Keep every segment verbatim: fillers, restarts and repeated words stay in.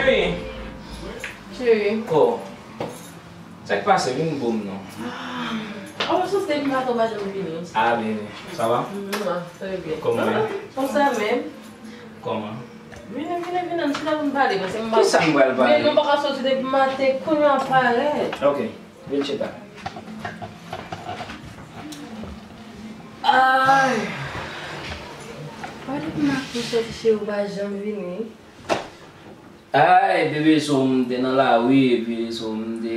Cheri. Oh. Sa k pase? Vin bo m non. Oh, sou se depi maten ou pa janm vini. Ah, bebe, ça va? Mm, ah, très bien. Kòman w ye? Ah, konsa menm. Kòman? Vini, vini, vini, ann chita pou n pale, paske m pa... Kisa m pral pale? Men nou pa ka soti depi maten, kounye a parèt. Ok, vin chita. Ay! Pale pou m ak ou soti cheri, ou pa janm vini. Ay, bebe, so m te nan lari, epi so m te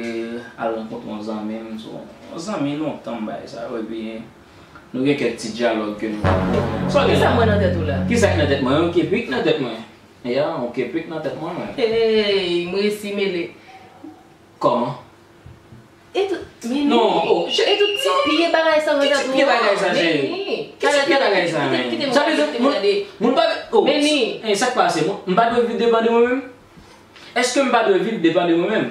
al rankontre yon zanmi m, so yon zanmi lontan m bay sa yo, epi nou gen kèk ti dyalòg ke nou... Sa w gen la? Kisa mwen nan tèt ou la? Kisa k nan tèt mwen? Yon kepik nan tèt mwen. Ya, yon kepik nan tèt mwen, mwen. Hey, m resi mele. Kòman? E tout, men non, oh, e tout ti pye bagay sa, ti pye bagay sa, cheri. Ki ti pye bagay sa, men? Kite m gade, kite m gade. Sa vle di, moun, moun pa, oh, men ni, eh, sa k pase? Moun, m pa dwe viv depann de mwen menm? Èske m pa dwe viv depann de mwen menm?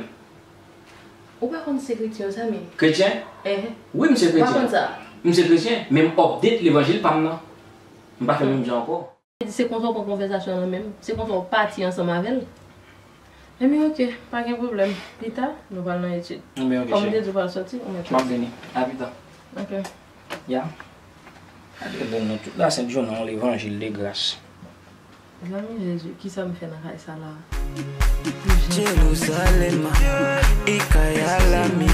Ou pa konn se kretyen yo, zanmi? Kretyen? Ehe. Wi, m se kretyen. Ou pa konn sa? M se kretyen, men m update levanjil pa m nan. M pa fè menm jan ankò. Li di se konsa w pran konvèsasyon an nan men m, se konsa w pati ansanm avè l. Ebyen, oke, pa gen pwoblèm. Pita, nou pral nan etid. Ebyen, oke, cheri. Kòm m te di w pral soti, ou mèt soti. M ap vini. A pita. Oke. Ya. Gade bon, nou tout la sent jounen yon levanjil de gras. Zanmi Jezi, kisa m fè nan kay sa la? Jerusalem, e kay a lami.